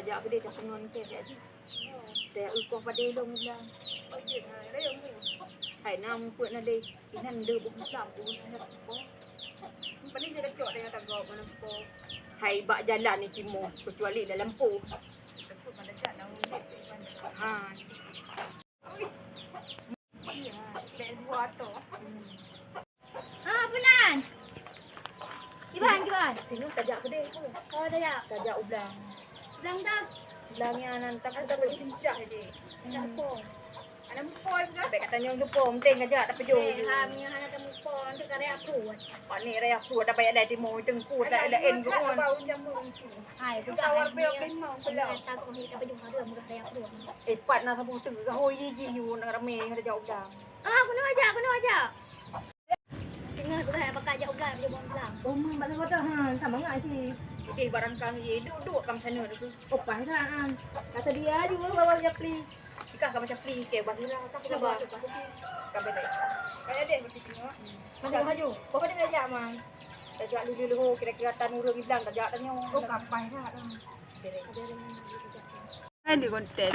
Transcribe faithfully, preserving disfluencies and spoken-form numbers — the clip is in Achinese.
Jak keudeh, jak keunoe niteh jak jih. Teuka ukoh padé lôn bilang. Hai na mupeue na deh. Inan deuh buku lam tu na ko. Paling dia cok dia tagok mana ko. Hai bak jalan ni timoh, kecuali dalam po. Ha. Iya, dek dua tu. Ah, Punan. Kiban, kiban. Sini tajak kedai tu. Oh, tajak. Tajak ublang. Ublang dah. Ublang yang nan tak ada beli pincah je. Ada mupo. Ada mupo juga. Baik kata nyong mupo, penting aja tak pejoh. Eh, ha, minyak hana ada mupo, nanti karya aku. Pak ni raya aku ada bayar dah timu tengku tak ada en gon. Hai, bukan. Kawar beo kena pula. Kata aku ni tak pejoh ada murah raya aku. Eh, pat na saboh tengah hoi ji ji yu nak ramai ada jauh dah. Ah, aku nak ajak, aku nak ajak. Tengah tu dah bakal jak ulang, dia buang ulang. Oh, mah bak saboh dah. Ha, sama ngah sini. Okey, barang kang ye duduk kam sana tu. Oh, pas dah. Kata dia juga bawa japli. Ikan sama japli ke bak sini. Kata dia bawa. Kata dia. Kaya deh mesti tengok. Maju, maju. Pokok dia ajak mai. Tajak lulu-lulu kira-kira tan urang bilang tajak tanya. Oh, kapai dah. Ada konten.